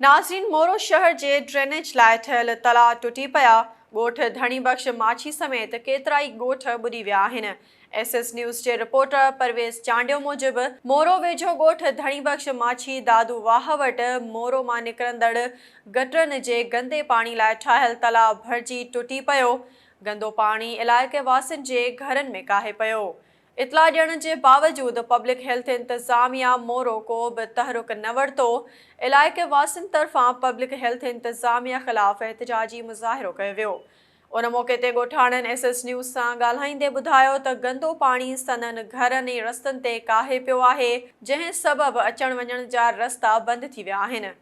ناظرين مورو شهر جي ڊرينيج لاء ٺهيل تلاء ٽٽي پيا، ڳوٺ ڌڻي بخش ماڇي سميت ڪيترائي ڳوٺ ٻڏي ويا آهن. ايس ايس نيوز جي رپورٽر پرويز چانڊيو موجب مورو ويجهو ڳوٺ ڌڻي بخش ماڇي دادو واهه وٽ مورو مان نڪرندڙ گٽرن جي گندي پاڻي لاء ٺاهيل تلاء ڀرجي ٽٽي پيو، گندو پاڻي علائقي واسين جي گهرن ۾ ڪاهي پيو. اطلاع ڏيڻ جي باوجود پبلڪ هيلٿ انتظاميا مورو ڪو به تحرڪ نه ورتو، علائقي واسين طرفان پبلڪ هيلٿ انتظاميا خلاف احتجاجي مظاهرو ڪيو ويو. ان موقعي تي ڳوٺاڻن ايس ايس نيوز سان ڳالهائيندي ٻڌايو ته گندو پاڻي سندن گهرن ۽ رستن تي ڪاهي پيو آهي، جنهن سبب اچڻ وڃڻ جا رستا بند ٿي ويا آهن.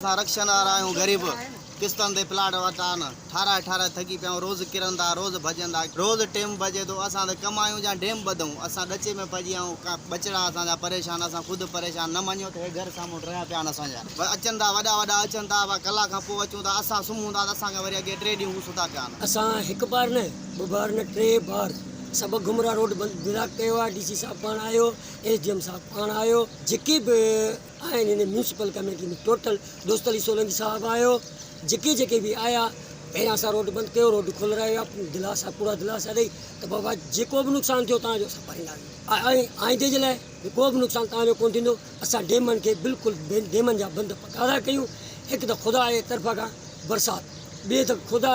اسان رڪشن وارا آهيون غريب قسطن تي پلاٽ ورتا آهن ٺاراهي ٺاراهي ٿڪي پيا آهيون روز ڪرن ٿا روز ڀڄن ٿا روز ٽيم ڀڄي ٿو اسان ته ڪمايون جا ڊيم ٻڌون اسان ڏچي ۾ پئجي ويا آهيون ٻچڙا اسان جا پريشان اسان خود پريشان نه مڃيو ته هي گهر سامهون ڊهيا پيا آهن اسان جا اچن ٿا وڏا وڏا اچن ٿا ڪلاڪ کان پوء اچون ٿا اسان سمهون ٿا ته اسان کان وري اڳي ٽي ڏينهن هو ستا پيا آهن. اسان هڪ بار نه ٻه بار نه ٽي بار سڀ گهمرا روڊ بند بلاڪ ڪيو آهي ڊي سي صاحب پاڻ آيو ايس ڊي ايم صاحب پاڻ آيو جيڪي به آهن هن ميونسپل ڪميٽي ۾ ٽوٽل دوست علي سولنگي صاحب آيو جيڪي جيڪي به آيا پهريان اسان روڊ بند ڪيو روڊ کولرايو آ دلاسا پورا دلاسا ڏئي ته بابا جيڪو به نقصان ٿيو تان جو اسان ڀرينداسين ۽ آئندي جي لاء ڪو به نقصان تان جو ڪون ٿيندو اسان ڊيمن کي بلڪل ڊيمن جا بند پڪا ٿا ڪيون هڪ ته خدا جي طرف کان برسات ٻي ته خدا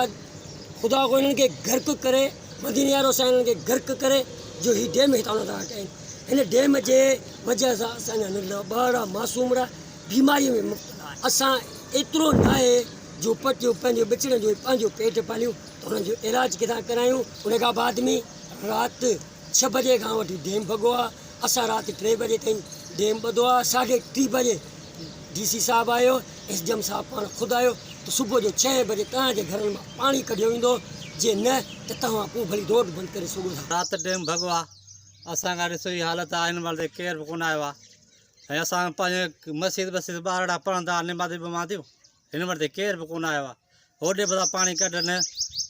خدا کو انهن کي غرق ڪري مديني وارو سائين انهن کي غرق ڪري جو هي ڊيم هتان نٿا هٽائين هن ڊيم جي وجه سان اسان جا ننڍڙا ٻارڙا معصومڙا بيماري ۾ مبتلا آهن اسان ايترو ناهي جو پٽيو پنهنجي ٻچڙن جو پنهنجو پيٽ پاليون ته انهن جو علاج ڪٿان ڪرايون ان کان بعد ۾ رات ڇهه بجي کان وٺي ڊيم ڀڳو آهي اسان رات ٽي بجي تائين ڊيم ٻڌو آهي ساڍي ٽي بجي ڊي سي صاحب آيو ايس ڊي ايم صاحب پاڻ خود آيو ته صبح جو ڇهين بجي توهان جي گهرن مان پاڻي ڪڍيو ويندو جي نه ته توهان پوء ڀلي روڊ بند ڪري سگهو ٿا. رات ڊيم ڀڳو آ اسان کان ڏسو هي حالت آ هن مهل تائين ڪير به ڪونه آيو آ ۽ اسان پنهنجي مسيت وسيت ٻارڙا پڙهندا نمازون بمازيون هن مهل تائين ڪير به ڪونه آيو آ هوڏي به ٿا پاڻي ڪڍن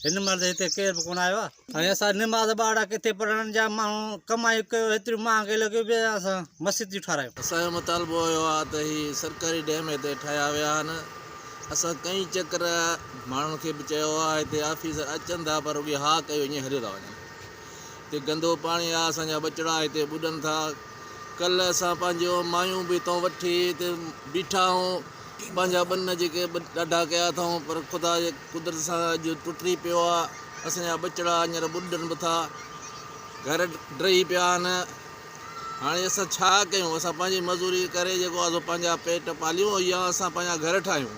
هن مهل تائين هتي ڪير به ڪونه آيو آ ۽ اسان نماز ٻارڙا ڪٿي پڙهن جا ماڻهو ڪمائي ڪيو هيتريون مهانگي لڳيون پيا اسان مسيت جون ٺارايون. اسان جو مطالبو اهو آ ته هي سرڪاري ڊيم هتي ٺاهيا ويا آهن اسان ڪئين چڪر ماڻهن کي به چيو آ هتي آفيسر اچن ٿا پر رڳي ها ڪيو ائين هليو ٿا وڃن. هتي گندو پاڻي آ اسان جا ٻچڙا هتي ٻڏن ٿا ڪلهه اسان پنهنجو مايون به هتان وٺي هتي بيٺا آهيون پنهنجا ٻن جيڪي ڏاڍا ڪيا اٿئون پر خدا جي قدرت سان اڄ ٽٽي پيو آ اسان جا ٻچڙا هينئر ٻڏن به ٿا گهر ڊهي پيا آهن هاڻي اسان ڇا ڪيون اسان پنهنجي مزوري ڪري جيڪو آ سو پنهنجا پيٽ پاليون يا اسان پنهنجا گهر ٺاهيون.